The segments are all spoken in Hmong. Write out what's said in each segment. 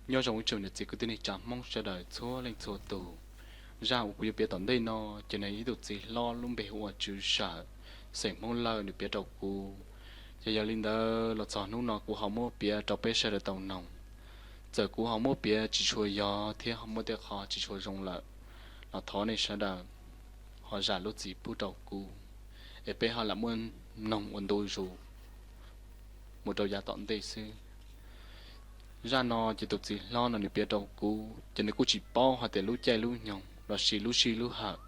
Nyob zoo ib tsoom niam txiv kwv tij neej tsa Hmoob sawv daws txhua leej txhua tus. Zaj uas kuv yuav piav tom ntej no ces nws yog ib tug txiv hlob lub npe hu ua Tswv Sawm, xeem Hmoob Lawj, nws piav rau kuv. Ces yog li ntawd los txog hnub no kuv ho muab piav rau peb sawv daws tau noog. Txawm kuv ho muab piav tsis tshua yog thiab ho muaj tej qho tsis tshua zoo lawm, los thov nej sawv daws ho zam lub txim pub rau kuv, es peb ho lam muab noog ua ntu zus mus rau yav tom ntej xwb. Zaj no ces tus txiv hlob no nws piav rau kuv ces nws kuj tsis paub hais tias lub caij lub nyoog lossis lub sij lub hawm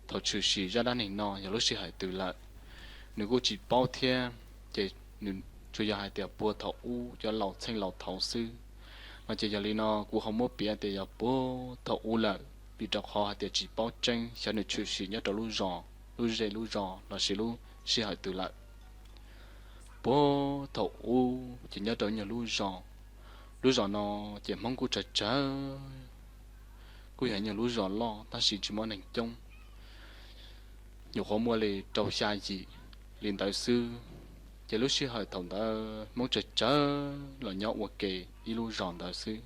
thaum tshwm sim zaj dab neeg no yog lub sij hawm twg lawm. Nws kuj tsis paub thiab, ces nws tsuas yog hais tias puag thaum ub cov laus txheej laus thaud xwb. No ces yog li no kuv ho muab piav tias yog puag thaum ub lawm, vim rau qhov hais tias tsis paub tseeb xyov nws tshwm sim nyob rau lub zos, lub zej lub zos lossis lub sij hawm twg lawm. Puag thaum ub ces nyob rau nyuag lub zos, lub zos no ces Hmoob kuj tsawg tsawg, kuj yog nyuag lub zos loj tab sis tsis muaj neeg coob, nyuam qhuav muaj li rau xya yim li ntawd xwb. Ces lub sij hawm thaum ntawd Hmoob tsawg tsawg los nyob ua ke ib lub zos ntawd xwb.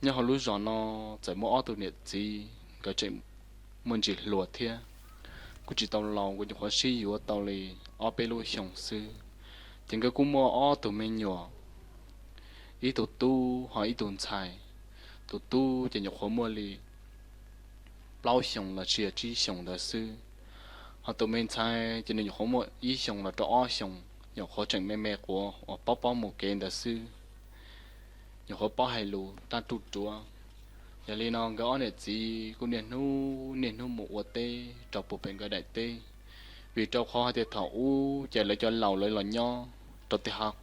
Nyob hauv lub zos no txawm muaj ob tug niam txiv nkawd tseem muaj ntsis hluas thiab, kuj tsis tau laus, kuj nyuam qhuav sib yuav tau li ob peb lub xyoos xwb. Ces nkawd kuj muaj ob tug me nyuam, ib tug tub ho ib tug ntxhais. Tus tub ces nyuam qhuav muaj li plaub xyoos los sis tsib xyoos ntawd xwb, ho tus me ntxhais ces nws nyuam qhuav muaj ib xyoos los rau ob xyoos, nyuam qhuav tseem me me quav uas paub paub mus kev ntawd xwb, nyuam qhuav paub hais lus tab ruj ruav. Yog li no nkawd ob niam txiv kuj niaj hnub niaj hnub mus ua teb rau puag pem nkawd daim teb, vim rau qhov hais tias thaum ub ces lawv cov laus lawv los nyob rau tej hav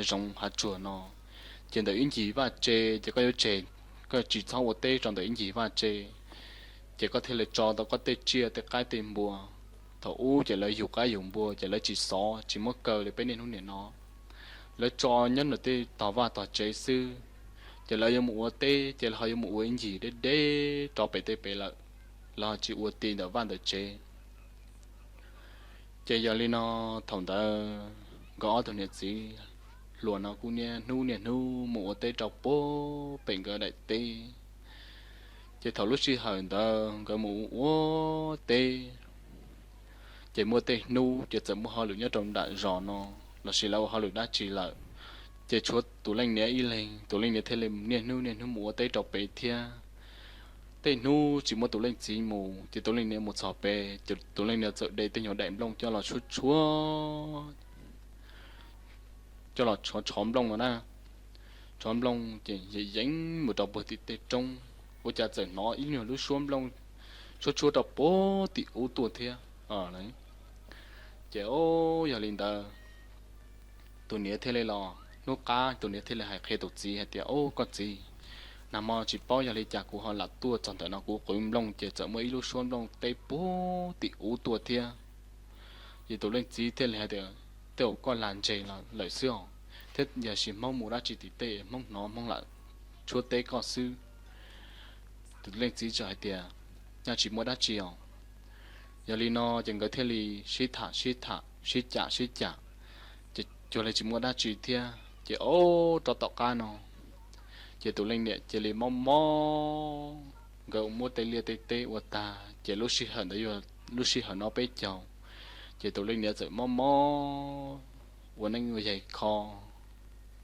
zoov hav tsuag no, ces ntawm ib ncig vaj tse ces koj yuav tseg, koj tsis txhob ua teb rau ntawm ib ncig vaj tse, ces koj thiaj li tso tau koj tej tsiaj tej qaib tej npua. Thaum ub ces lawv yug qaib yug npua ces lawv tsis xov tsis muab kaw li peb niaj hnub nim no, lawv tso nyob ntawm tej tog vaj tog tsev xwb. Ces lawv yuav mus ua teb ces lawv ho yuav mus ua ib ncig deb deb rov pem tej pem lawm, lawv ho tsis ua ti ntawm vaj ntawm tsev. Ces yog li no thaum ntawd nkawd ob tug niam txiv hluas no kuj niaj hnub niaj hnub mus ua teb rau puag pem nkawd daim teb. Ces thaum lub sij hawm ntawd nkawd mus ua teb, ces muaj tej hnub ces txawm muaj hauj lwm nyob rau nram zos no lossis lawv ua hauj lwm dab tsi lawm, ces tshuav tus leej niam ib leeg, tus leej niam thiaj li niaj hnub niaj hnub mus ua teb rau pem thiab. Tej hnub tsis muaj tus leej txiv mus ces tus leej niam mus txog pem ces tus leej niam txawm de tej nyuag daim nplooj coj los tshuab tshuab, coj los tshov tshov nplooj no na. Tshov nplooj ces yeej yeej mus rau puag tim tej roob, ua cas txawm hnov ib nyuag lub suab nplooj tshuab tshuab rau puag tim ub tuaj thiab. Ces o, yog li ntawd tus niam thiaj li los hnub qab tus niam thiaj li hais qhia tus txiv hais tias, Ub, koj txiv, nag hmo tsis paub yog li cas kuv ho lam tuaj txog ntawm no kuv qwv nplooj ces txawm muaj ib lub suab nplooj teb puag tim ub tuaj thiab. Ces tus leej txiv thiaj li hais tias, Tej zaum koj lag ntseg lawm xwb os, thiab yog sis Hmoob mus dab tsi tim tej Hmoob hnov Hmoob lam tshuab teb koj xwb. Tus leej txiv txawm hais tias, Nyaj tsis muaj dab tsi os. Yog li no ces nkawd thiaj li sib tham sib tham sib cam sib cam, ces cuag li tsis muaj dab tsi thiab. Ces o, rov tom qab no ces tus leej niam cia li mob mob, nkawd muab tej liaj tej teb ua tag ces lub sij hawm ntawd yog lub sij hawm no peb caug, ces tus leej niam txawm mob mob, ua neeb ua yaig kho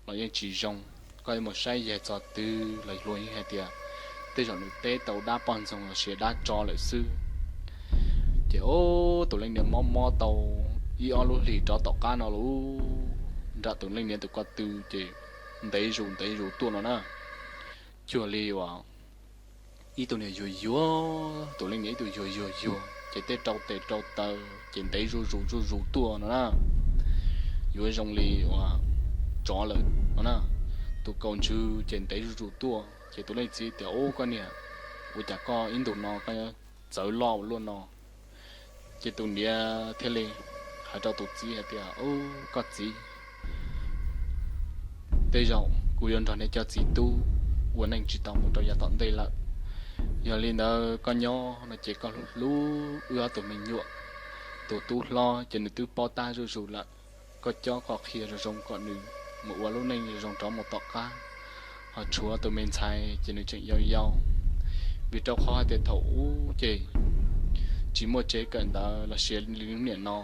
los yeej tsis zoo. Koj yuav mus saib yaig txog twg los luag yeej hais tias tej zaum nws teb tau dab poj ntxoog los sis dab tso lawm xwb. Ces o, tus leej niam mob mob tau ib ob lub hlis rov tom qab no lawm, nram tus leej niam tus ko tw ces ntev zus ntev zus tuaj no na. Cuag li uas ib tug niag yuag yuag, tus leej niam ib tug yuag yuag yuag ces tej rau tes rau taw ces ntev zuj zus zuj zus tuaj no na. Yuav zoo li uas tsov lawm no na. Tus kaus ntswg ces ntev zuj zus tuaj ces tus leej txiv tias, Ub, koj niam, ua cas koj ib ntus no koj txawv loj ua luaj no? Ces tus niam thiaj li hais rau tus txiv hais tias, Ub, koj txiv, tej zaum kuv yuav nrog nej cov txiv tub ua neej tsis tau mus rau yav tom ntej lawm. Yog li ntawd koj nyob no ces koj hlub hlub wb ob tug me nyuam. Tus tub hlob ces nws twb paub tab zuj zus lawm, koj cob koj qhia zoo zoo kom nws mus ua lub neej zoo zoo rov mus tom qab. Ho tshuav tus me ntxhais ces nws tseem yau yau, vim rau qhov hais tias thaum ub ces tsis muaj tsev kawm ntawv los sis li hnub niam no,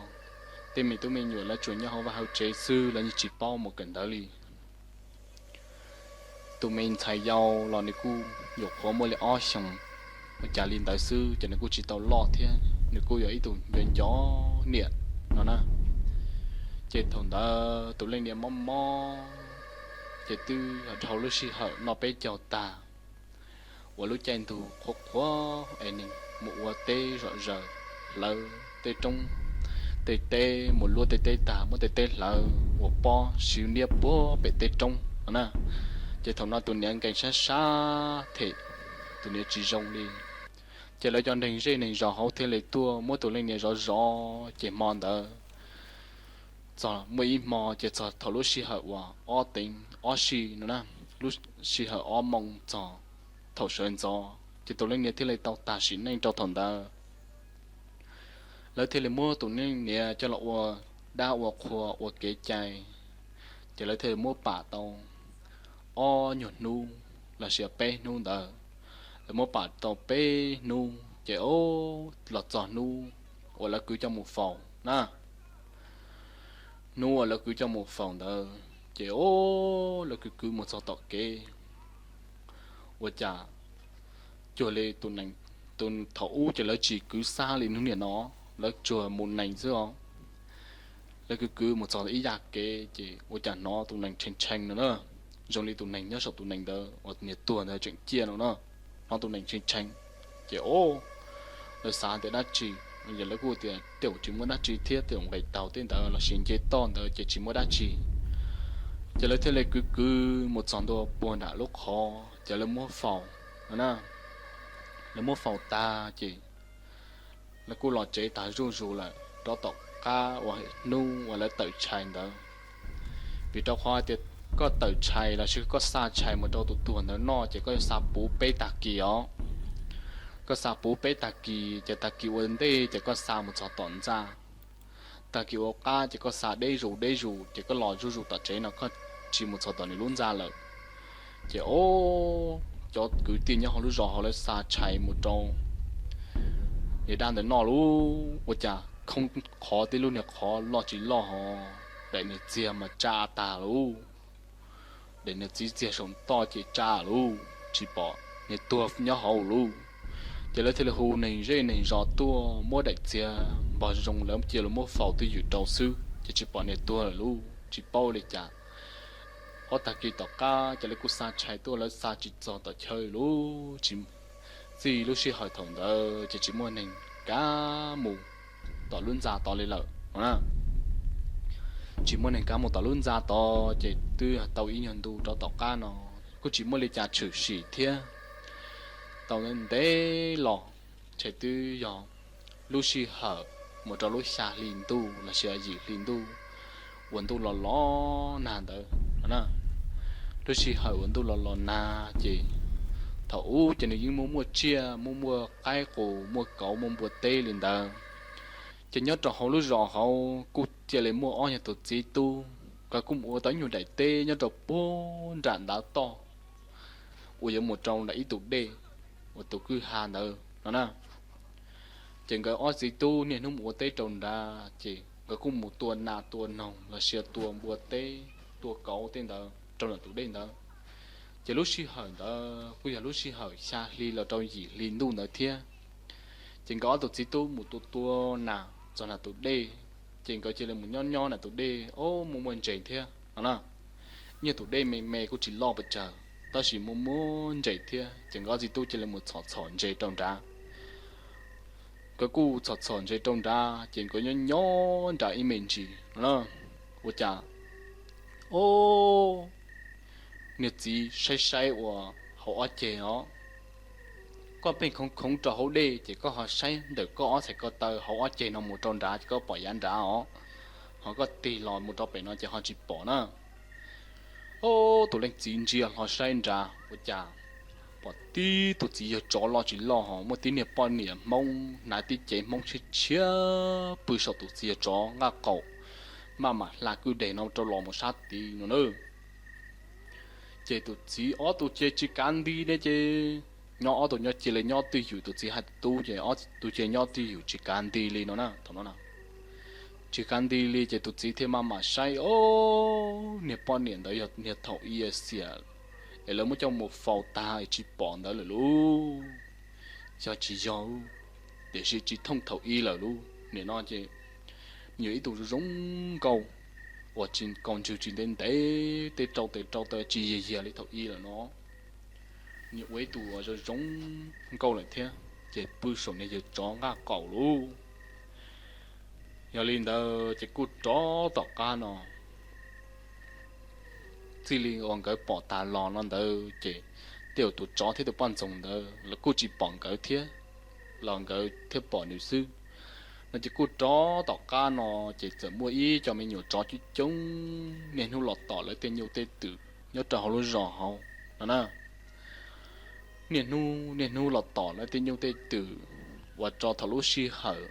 tej me tub me nyuam lawv tsuas nyob hauv vaj hauv tsev xwb, lawv yeej tsis paub mus kawm ntawv li. Tus me ntxhais yau los nws kuj nyuam qhuav muaj li ob xyoos ua cas li ntawd xwb, ces nws kuj tsis tau loj thiab, nws kuj yog ib tug nco nco niam no na. Ces thaum ntawd tus leej niam mob mob, ces twb dhau lub sij hawm noj peb caug tag, uas lub caij ntuj qhuav qhuav es nws mus ua teb zom zaws, hlawv tej roob tej teb, mus luaj tej teb tag muab tej teb hlawv ua pob siv niab puag pem tej roob no na. Ces thaum no tus niam nkees sab sab them, tus niam tsis zoo li. Ces lawv cov neeg zej neeg zos hauv thiaj li tuaj muab tus leej niam zov zov, ces hmo ntawd txog muaj ib hmo ces txog thaum lub sij hawm uas ob teev ob si no na, lub sij hawm ob moo txog thaum sawv ntxov, ces tus leej niam thiaj li tau tag sim neej rau thaum ntawd. Lawv thiaj li muab tus leej niam coj los ua dab ua qhua ua kev cai, ces lawv thiaj li muab pam tau ob nyuag hnub los sis peb hnub ntawd. Lawv muab pam tau peb hnub ces o, los txog hnub uas lawv kwv coj mus faus na. Hnub uas lawv kwv coj mus faus ntawd ces o, lawv kwv kwv mus txog tom kev, ua cas cuag li tus nees, tus thaum ub ces lawv tsis kwv xa li hnub niam no, lawv tsuas mus nees xwb os. Lawv kwv kwv mus txog ib yam kev ces ua cas hnov tus nees tshee tshee no na, zoo li tus nees nyob saum tus nees ntawd uas niag tuag ntawd tseem ciaj no na, hnov tus nees tshee tshee. Ces o, lawv xav tias dab tsi, lawv kuj tias tej zaum tsis muaj dab tsi thiab, tej zaum nqis taug tej ntawd los sis nce toj ntawd ces tsis muaj dab tsi. Ces lawv thiaj li kwv kwv mus txog ntua puag nram lub qhov ces lawv muab faus no na. Lawv muab faus tag ces lawv kuj los tsev tag zuj zus lawm, rov tom qab uas hnub uas lawv tawm tshais ntawd. Vim rau qhov tias koj tawm tshais los sis koj xa tshais mus rau tus tuag ntawd noj ces koj yuav xa puv peb tag kis os. Koj xa puv peb tag kis ces tag kis ua ntej ces koj xa mus txog tom ntxa, tag kis ua qab ces koj xa deb zus deb zus ces koj los zuj zus tom tsev no koj tsis mus txog tom nws lub ntxa lawm. Ces o, cov kwv tij nyob hauv lub zos hauv lawv xa tshais mus rau niag dab ntawd noj lauj, ua cas khoob qhov tib lub niag qhov loj tsis loj ho, daim niag txiag mas tsa tag lauj. Daim niag txiv txiag saum toj ces tsa lauj, tsis pom niag tuag nyob hauv lauj. Ces lawv thiaj li hu neeg zej neeg zos tuaj muab daim txiag npog zoo lawv cia los muab faus twj ywm rau xwb ces tsis pom niag tuag lawm lauj, tsis paub li cas. Ob tag kis tom qab ces lawv kuj xa tshais tuaj, lawv xa tsis txog tom chaw lauj, tsis, txij lub sij hawm thaum ntawd ces tsis muaj neeg kav mus tom lub ntxa tod li lawm. Tsis muaj neeg kav mus tom lub ntxa tod ces twb tau ib nyuag ntu rov tom qab no kuj tsis muaj li cas tshwm sim thiab. Tau ntev los ces twb yog lub sij hawm mus rau lub xya hli ntuj los sis yim hli ntuj uas ntuj los los nag ntawd. Lub sij hawm uas ntuj los los nag ces thaum ub ces nws yeej muaj muaj tsiaj, muaj muaj qaib qus, muaj kauv, muaj npua teb li ntawd. Ces nyob rau hauv lub zos hauv kuj cia li muaj ob nyuag tus txiv tub, nkawd kuj mus ua tau ib nyuag daim teb nyob rau puag nram ntav toj uas yuav mus rau nram ib tus dej uas tus kwj ha ntawd no na. Ces nkawd ob txiv tub niaj hnub mus ua teb rau nrad, ces nkawd kuj mus tua nas tua noog los sis tua npua teb, tua kauv tej ntawd rau nram tus dej ntawd. Ces lub sij hawm ntawd kuj yog lub sij hawm xya hli los rau yim hli ntuj ntawd thiab. Ces nkawd ob tug txiv tub mus tua tua nas txog nram tus dej, ces nkawd cia li mus nyob nyob nram tus dej, o, muaj muaj ntses thiab no na. Nyiaj tus dej me me kuj tsis loj pes tsawg, tab sis muaj muaj ntses thiab, ces nkawd ob txiv tub cia li mus txhom txhom ntses rau nrad. Nkawd kuj txhom txhom ntses rau nrad, ces nkawd nyob nyob nrad ib me ntsis no na, ua cas, o, niag txiv saib saib uas hauv ob ceg os, koj pheej khoov khoov rau hauv dej, ces koj ho saib ntawm koj ob txhais ko taw hauv ob ceg no mus rau nrad, ces koj pom yav nrad os, ho koj tig los mus rau pem no ces ho tsis pom na. O, tus leej txiv ntsia hlo saib nrad ua cas pom tib tug txiv yawg tsov loj tsis loj ho muaj tib niag poj niam Hmoob hnav tib cev Hmoob tshiab tshiab pw saum tus txiv yawg tsov nqaj qaum, maj mam hla kwj deg no rau los mus sab tid no na. Ces tus txiv ob tug ces tsis kav nti li ces nyob ob tug nyob cia li nyob twj ywm, tus txiv hais tus tub ces ob tug ces nyob twj ywm tsis kav nti li no na. Thaum no tsis kav nti li ces tus txiv thiaj maj mam saib, o, niag poj niam ntawd yog niag thaum i xiam es lawv muab coj mus faus tag es tsis pom ntawd lawm lauj. Xyov tsis yog, tiam sis tsis thooj thaum i lawm lauj. Nim no ces nws yog ib tug zoo nkauj uas tsis kaus ntsws tsis ntev ntev, tej rau tes rau taw tsis yiag yiag li thaum i lawm no. Nws ua ib tug zoo zoo nkauj lawm thiab, ces pw saum niag yawg tsov nqaj qaum lauj. Yog li ntawd ces kuj rov tom qab no, txij li uas nkawd pom tas los no ntawd ces tej uas tus tsov thiab tus poj ntxoog ntawd lawv kuj tsis pom nkawd thiab, los nkawd thiaj pom nws xwb. No ces kuj rov tom qab no ces txawm muaj ib co me nyuam tsov coob coob niaj hnub los tom lawv tej nyuj tej twm nyob rau hauv lub zos hauv no na. Niaj hnub niaj hnub los tom lawv tej nyuj tej twm uas rau thaum lub sij hawm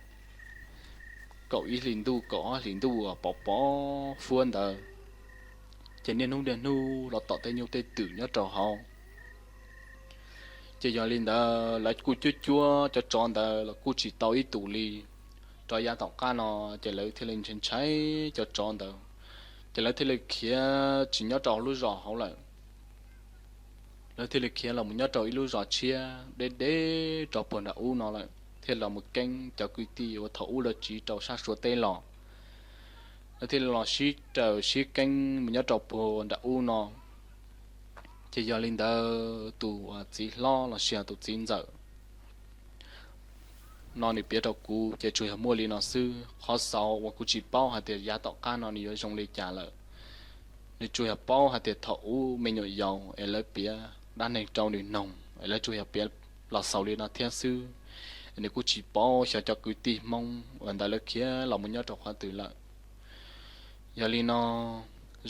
kaum ib hlis ntuj kaum ob hlis ntuj uas pov pov huab ntawd, ces niaj hnub niaj hnub los tom tej nyuj tej twm nyob rau hauv. Ces yog li ntawd lawv kuj cuab cuab cov tsov ntawd los kuj tsis tau ib tus li. Rov yav tom qab no ces lawv thiaj li ntshai ntshai cov tsov ntawd, ces lawv thiaj li khiav tsis nyob rau hauv lub zos hauv lawm. Lawv thiaj li khiav los mus nyob rau ib lub zos tshiab deb deb rau puag nram ub no lawm, thiaj los mus keeb cov kwv tij uas thaum ub lawv tsiv rau sab Suav teb los. Lawv thiaj li los sib raws sib keeb mus nyob rau puag nram ub no. Ces yog li ntawd tus txiv hlob los sis tus txiv ntxawm no nws piav rau kuv ces tsuas yog muaj li no xwb. Qhov xaus uas kuv tsis paub hais tias yav tom qab no nws yuav zoo li cas lawm. Nws tsuas yog paub hais tias thaum ub me nyuam yaus es lawv piav dab neeg rau nws noog es lawv tsuas yog piav los xaus li no thiab xwb. Nws kuj tsis paub xyov cov kwv tij Hmoob uas ntawd lawv khiav los mus nyob rau qhov twg lawm. Yog li no,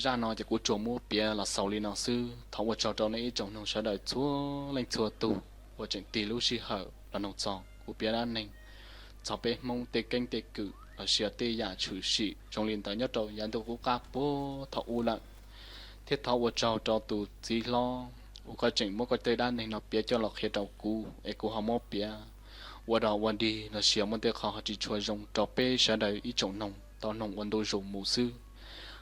zaj no ces kuv tsuas muab piav los xaus li no xwb. Thov ua tsaug rau nej ib tsoom noog sawv daws txhua leej txhua tus uas tseem tig lub sij hawm los noog txog kuv piav dab neeg txog peb Hmoob tej keeb tej kwm los sis tej yam tshwm sim zoo li ntawd nyob rau yav ntuj qub qab puag thaum ub lawm. Thiab thov ua tsaug rau tus txiv hlob uas koj tseem muab koj tej dab neeg no piav coj los qhia rau kuv es kuv ho muab piav ua dog ua dig los sis muaj tej qho ho tsis tshua zoo rau peb sawv daws ib tsoom noog tau noog ua ntu zus mus xwb.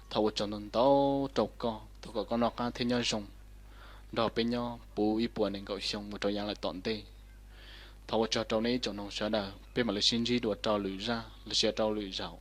Thov ua tsaug ntau ntau rau koj, thov kom koj noj qab thiab nyob zoo nrog peb nyob puv ib puas nees nkaum xyoo mus rau yav lawm tom ntej. Thov ua tsaug rau nej ib tsoom noog sawv daws, peb mam li sib ntsib dua rau lwm zaj los sis rau lwm zaus.